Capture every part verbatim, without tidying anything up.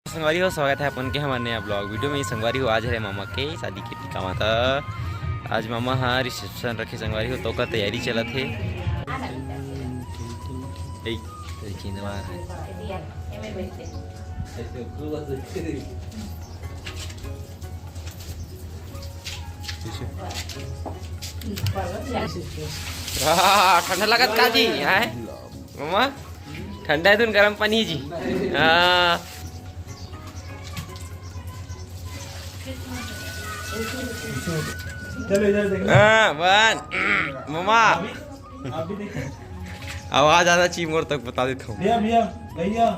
संगवारी हो, स्वागत है अपन के हमर नया ब्लॉग वीडियो में। संगवारी हो, आज हरे मामा के शादी के टिकावा, त आज मामा ह रिसेप्शन रखे संगवारी हो, तो ओकर तैयारी चलत हे। ए, ए, चिनवा है। आह, ठंडा लगत का जी, हैं? मामा, ठंडा है तुम गरम पानी जी। हाँ। चलो इधर देखो। हाँ, वन। मामा। आप भी देखिए। आवाज आना चाहिए मोर तक, बता देता हूँ। भैया, भैया, भैया।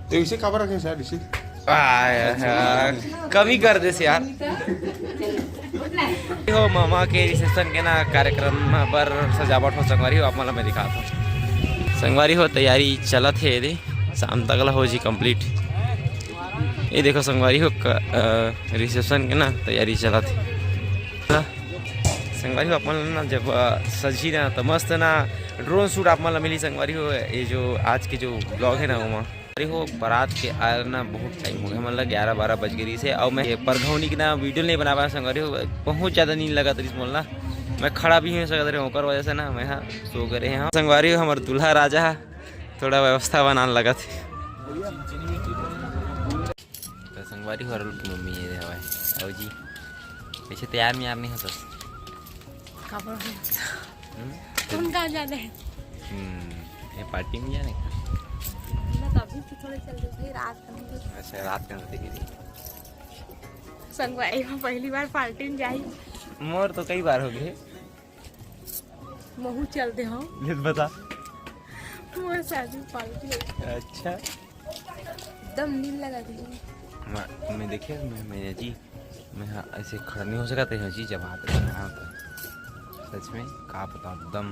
तो इसे काबर रखे शायद इसे? आ, यार, कमी कर देस यार। हो मामा के रिसेप्शन के ना कार्यक्रम बर सजावट हो संगवारी हो, आप मन ल मैं दिखात हूँ। संगवारी हो, तैयारी चलत हे, एदे शाम तक ला हो जी कंप्लीट। ये देखो संगवारी हो, क-, अ, रिसेप्शन के ना तैयारी चलत हे। संगवारी हो, अपन ना जब, अ, सजही ना, तो मस्त ना ड्रोन शूट आप मन ला मिली संगवारी हो। ये जो आज के जो ब्लॉग है ना, ओमा संगवारी हो, बारात के आए ना बहुत टाइम हो गया, मतलब ग्यारह बारह बज गई से। और मैं ये परघौनी की ना वीडियो नहीं बना पाया संगवारी हो, बहुत ज़्यादा नींद लगा रही मोला ना, मैं खड़ा भी नहीं सकत रहे, ओकर वजह से ना मैं हाँ सो गए रहे। हाँ संगवारी हो, हमारे दूल्हा राजा थोड़ा व्यवस्था बनाने लगा थे। तो संगवारी हो, अरुल की मम्मी ये हवाए। आओ जी, पीछे तैयार में आप नहीं हो तो? काबर हो? हम्म? तुम कहाँ जाने हैं? हम्म, ये पार्टी में जाने का? ना, तो अभी तो थोड़े चल रहे भाई, रात का नहीं। अच्छा, रात का नहीं देखिए। संगवारी में पहली बार पार्टी में जाई। मोर तो कई बार हो गए। महू चल दे हो। ये तो बता। मोर शादी पार्टी। अच्छा। एकदम नींद लगा दी। मैं, मैं देखिए, मैं, मैं जी, मैं हाँ, ऐसे खड़ा नहीं हो सकता है जी, जब हाथ में हाँ तो। सच में, का बताऊँ, एकदम,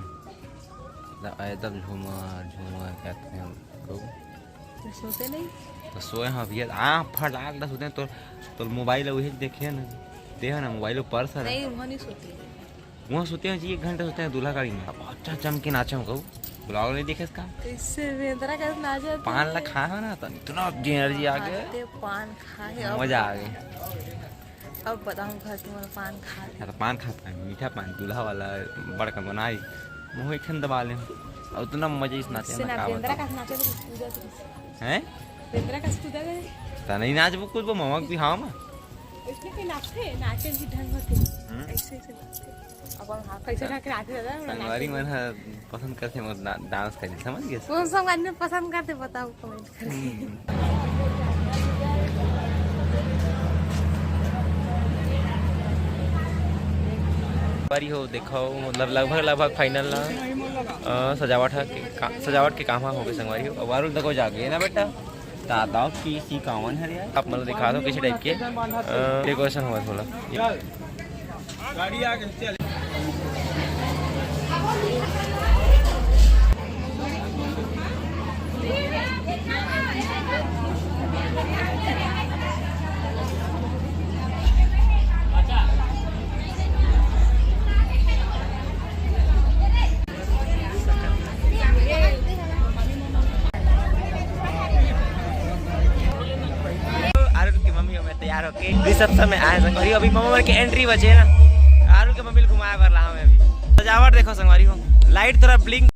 एकदम, एकदम झूमर, झूमर कहते हैं हमको। तो सोते नहीं? तो सोए हाँ भैया, हाँ, फटाक से सोते हैं, तो, तो मोबाइल वही देखे ना, दे है ना, मोबाइल ऊपर से नहीं, वहाँ नहीं सोते। वहाँ सोते हैं जी, एक घंटा सोते हैं दूल्हा गाड़ी में। अब अच्छा जम के नाचे हो कहू, ब्लॉग नहीं देखे इसका? कैसे बेंदरा का नाचे थे? पान ला खाए हो ना, तो इतना एनर्जी आ गया। खाते पान खाए, अब मजा आ गया। अब बताऊँ घर के मन पान खा ले। हाँ, तो पान खाता है, मीठा पान, दूल्हा वाला, बड़का बनाई, मुँह एक ठन दबा ले। और इतना मजा इस नाचे इससे में ना का बेंदरा बताऊँ। का नाचे तो कूदा तो। हैं? बेंदरा का कूदा गए। तो नहीं नाच वो कुछ वो ममक भी हाँ मा। इसमें कोई नाचते, नाचे भी ढंग होते। हम्म। ऐसे, ऐसे नाचते। अब हम हाथ कैसे ढक के नाचे दादा, हम संगवारी नाचे। मन ह पसंद करथे मोर डा-, डांस करे, समझ गेस? कौन संगवारी मन पसंद करथे, बताओ कमेंट करके। हम्म। संगवारी हो, देखो, मतलब, लगभग, लगभग फाइनल ना, अ, सजावट ह के का-, सजावट के काम ह हो गए संगवारी हो। अब अरुण तक हो जाके ना बेटा। दादा की सी कावन हरे यार। आप मतलब दिखा दो किसी टाइप के, अ, डेकोरेशन हुआ थोड़ा। गाड़ी आ गई, चल। अरुण की मम्मी और मैं तैयार होके रिसेप्शन में आए संगवारी। अभी मामा मन के एंट्री बचे ना, अरुण के मम्मी ल घुमाए बर लाहूं मैं अभी। सजावट देखो संगवारी हो, लाइट थोड़ा ब्लिंक।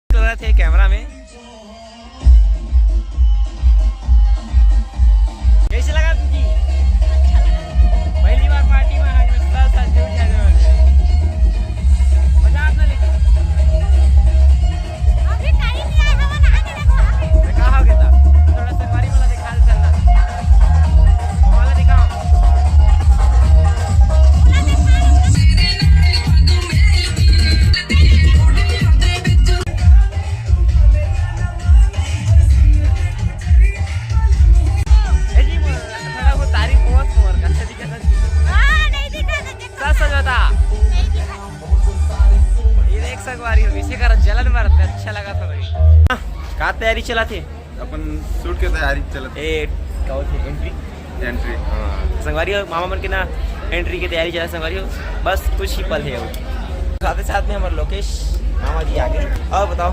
चल रहा थे कैमरा में। कैसे लगा तुझी? पहली बार पार्टी में आज मैं पूरा साथ झूठ झूठ बोल रहे हैं। मजा आता लेकिन। अभी टाइम नहीं आया, हम नहा के देखो, अभी। मैं कहा हो गया था? थोड़ा संगवारी वाला दिखा दे, चलना। वाला दिखाओ। संगवारी हो, इसे कारण जलन मारत हे, अच्छा लगा था भाई। हाँ, का तैयारी चला थे? अपन शूट के तैयारी चलत। ए, का होथे? एंट्री? एंट्री। हाँ, संगवारी हो, मामा मन के ना एंट्री के तैयारी चला, संगवारी हो, बस कुछ ही पल है वो। साथ ही साथ में हमारे लोकेश मामा जी आ गए। और बताओ?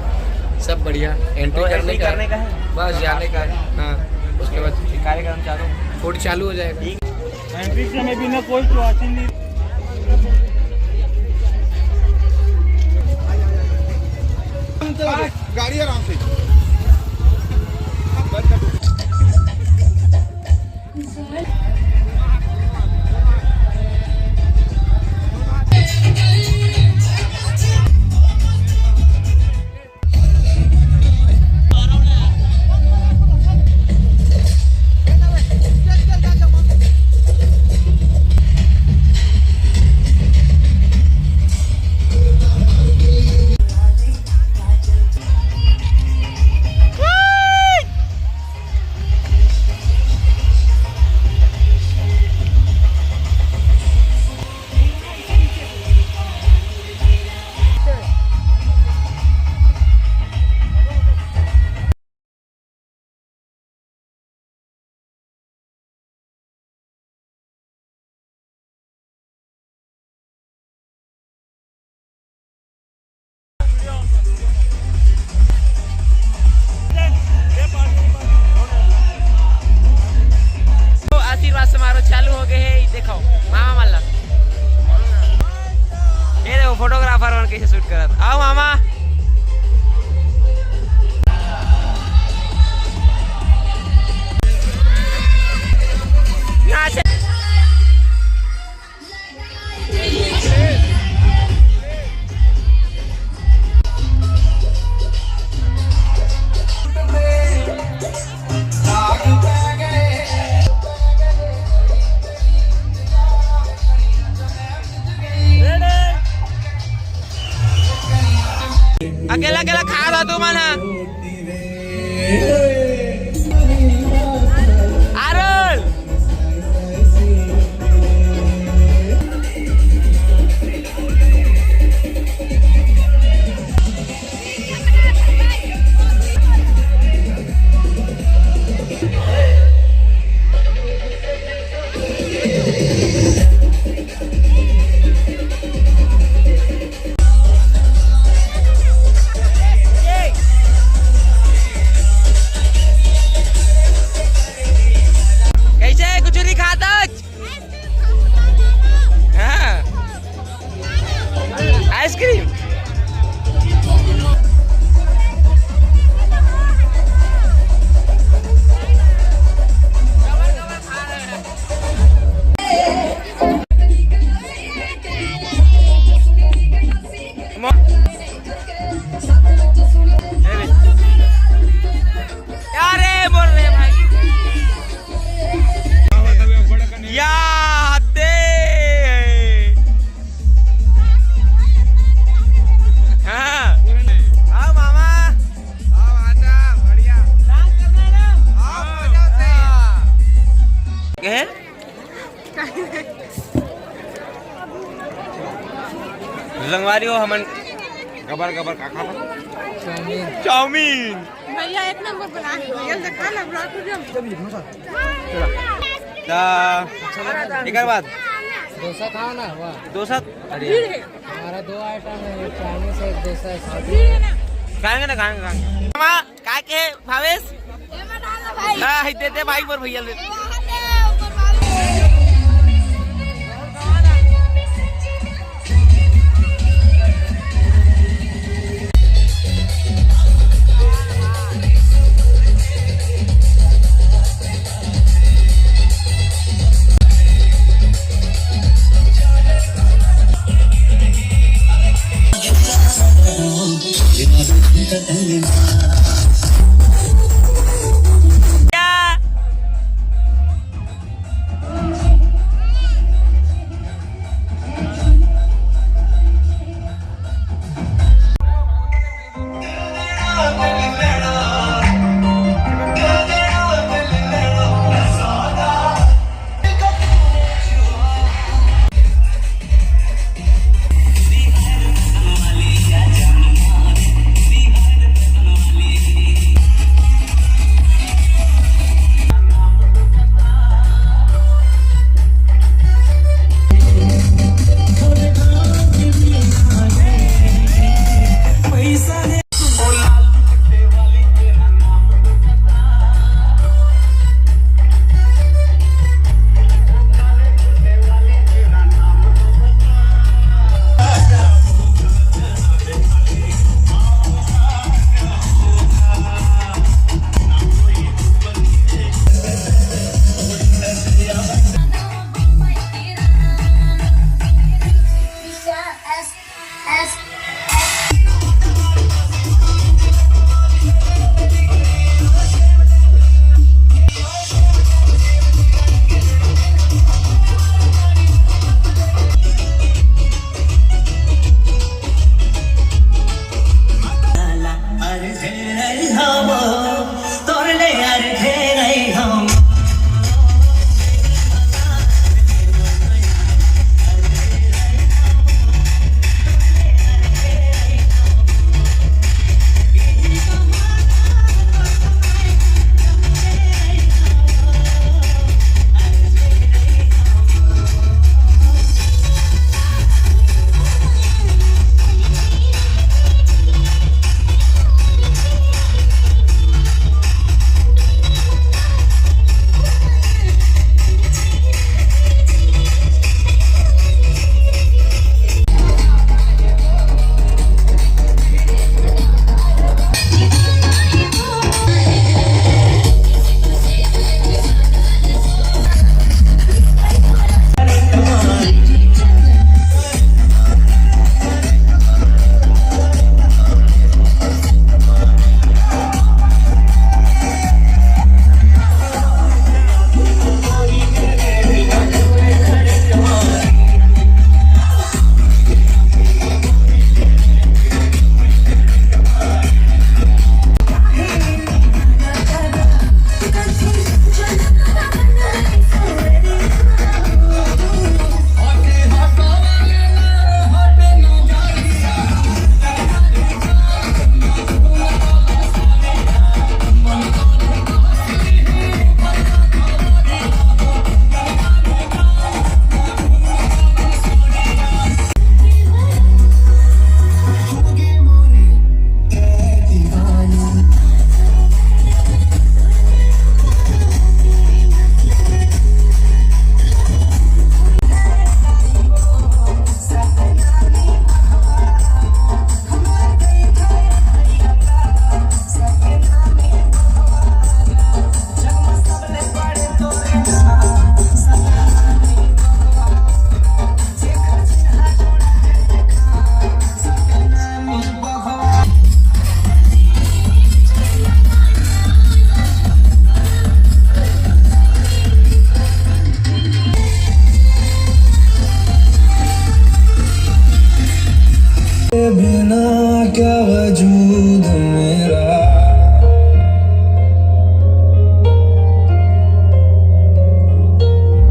सब बढ़िया। एंट्री और करने एंट्री का करने का है? बस जाने का है। हाँ, उसके बाद कार्यक्रम चालू। शूट चालू हो जाएगा। ठीक। एंट्री समय बिना कोई क्वाश्चन नहीं। गाड़ी आराम से। तो आशीर्वाद समारोह चालू हो गए है, देखो मामा वाला। ये देखो फोटोग्राफर मन कैसे शूट करत। आओ मामा। नाच। अकेला अकेला खा रहा तू मन ह। आरुल। कैसे है कचौरी खाता? हाँ। आइसक्रीम। क्या रे बोल रहे भाई? या दे। हाँ। आओ मामा। आओ आजा, बढ़िया। आओ, मजा से। हाँ। संगवारी हो, हमन गबर गबर का खाता? चाउमीन। चाउमीन। भैया एक नंबर बना है, भैया देखा ना ब्लॉग वीडियो में। ता एकर बाद डोसा खाओ ना, वाह। डोसा, अरे। भीड़ है। हमारा दो आइटम है, एक चाइनीज है, एक डोसा है, साउथ भीड़ है ना। खाएंगे ना, खाएंगे, खाएंगे। मामा, का के भावेश? ये बता दो भाई। हाँ, दे दे भाई, बोल भैया ले। ये बता दो, बोल भाई। बिना क्या वजूद मेरा,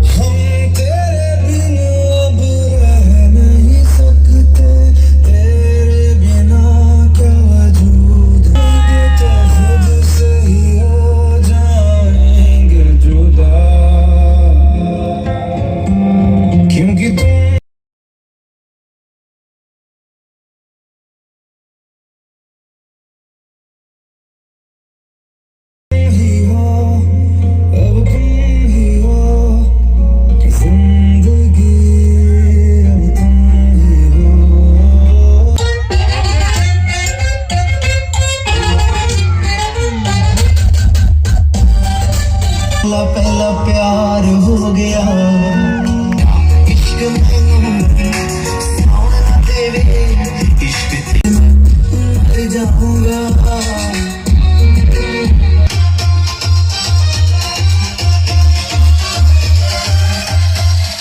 हम तेरे बिन अब रह नहीं सकते, तेरे बिना क्या वजूद, तो खुद से ही हो जाएंगे जुदा, क्योंकि तुम ही हो, अब तुम ही हो, जिंदगी अब तुम ही हो। पहला पहला प्यार हो गया, इश्क मैनू सौना तेरे, इश्क ते मर जाऊंगा।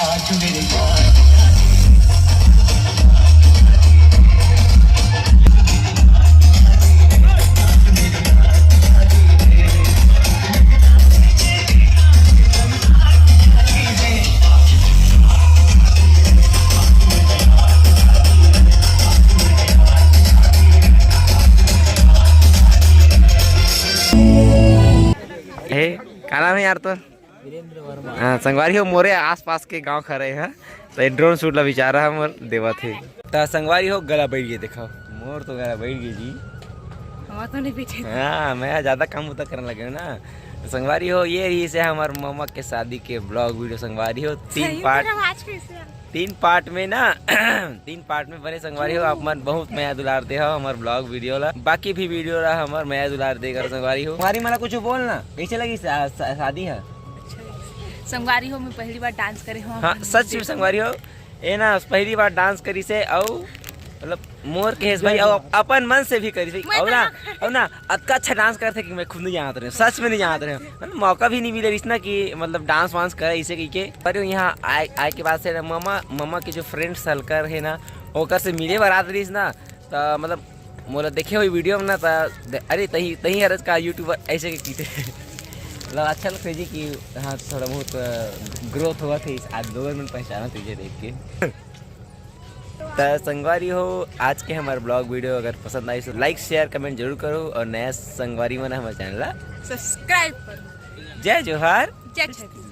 आज मेरे हे, का नाम है यार तोर? वीरेंद्र वर्मा। हाँ, संगवारी हो, मोरे आसपास के गांव खरे हैं, तो ये ड्रोन शूट ला बेचारा हमर देवत हे। त संगवारी हो, गला बैठ गए, देखो, मोर तो गला बैठ गए जी। हमार तो नहीं पीछे। हाँ, मैं ज्यादा काम उता करने लगे हूँ ना। तो संगवारी हो, ये रही से हमार मामा के शादी के ब्लॉग वीडियो। संगवारी हो, तीन सही पार्ट, तरह आज कैसे आ? तीन पार्ट में ना, तीन पार्ट में बने संगवारी हो, आप मन बहुत मया दुलार दे हो हमार ब्लॉग वीडियो ला, बाकी भी वीडियो ला हमार मया दुलार दे कर संगवारी हो। संगवारी मन ला कुछ बोल ना, कैसे लगी शा-, शा-, शादी है? अच्छा, संगवारी हो, मैं पहली बार डांस करे हूँ। हाँ, सच में संगवारी हो, ए ना पहली बार डांस करी से, अउ मतलब मोर के हेस भाई, अउ अपन मन से भी करी से, मैं अउ ना, कहाँ अउ ना, अतका अच्छा डांस करथे कि मैं खुद नहीं जानत रहे, सच में नहीं जानत रहे। मतलब, मौका भी नहीं मिले रहिस ना कि मतलब डांस वांस करे इसे कहिके। पर यहाँ आए, आए के बाद से ना ममा, ममा के जो फ्रेंड सर्कल है ना, ओकर से मिले बर आत रहिस ना, त मतलब मोला देखे हुई वीडियो में ना, त दे-, अरे तही, तही हरस का यूट्यूबर ऐसे के कीथे। मतलब अच्छा लगता है जी कि हाँ, थोड़ा बहुत ग्रोथ हुआ थे इस, आज लोगों में पहचाना तुझे देख के। त संगवारी हो, आज के हमारे ब्लॉग वीडियो अगर पसंद आई तो लाइक शेयर कमेंट जरूर करो, और नया संगवारी मन हमारे चैनल ला सब्सक्राइब करो। जय जोहार। जय छत्तीसगढ़।